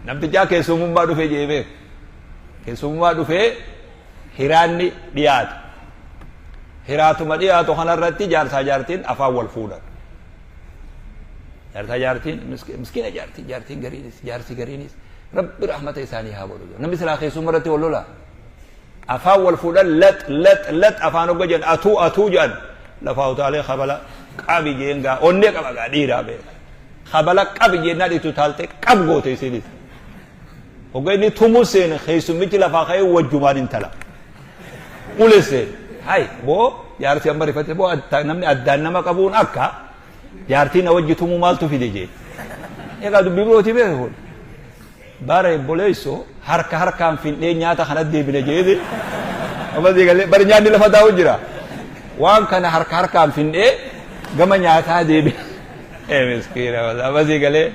Namtichaa keessumummaa dhufee jee beeku. Keessumummaa dhufee hiraanni dhiyaate. Hiraatuma dhiyaatu kanarratti jaarsaa jaartiin afaan wal fuudhan. Jaarsaa jaartiin miskiina jaartiin jaartiin gariinis jaarsi gariinis Rabbi rahmata isaanii haa godhu. Namni silaa keessummaa irratti wal lolaa. Afaan wal fuudhan lax lax lax afaan hogga jedhan atuu atuu jedhan lafaa utaalee kabala qabi jeen gaa onnee qaba gaa dhiiraa beeka. Kabala qabi jennaan itti utaaltee qab goote isiinis. Hogga inni tumuu seene keessummichi lafaa ka'ee wajjumaan intala. Ule seene. Hay boo jaarsi amma rifate boo namni addaan nama qabuun akka jaartii na wajji tumuu maaltu fide jee. Egaa dubbii birootii beeka kun. Bara obboleesso harka harkaan findhee nyaata kana deebine jeeti. Amma sii galee bari nyaanni lafa taa'u jira. Waan kana harka harkaan findhee gama nyaataa deebine. Ee miskiina amma sii galee.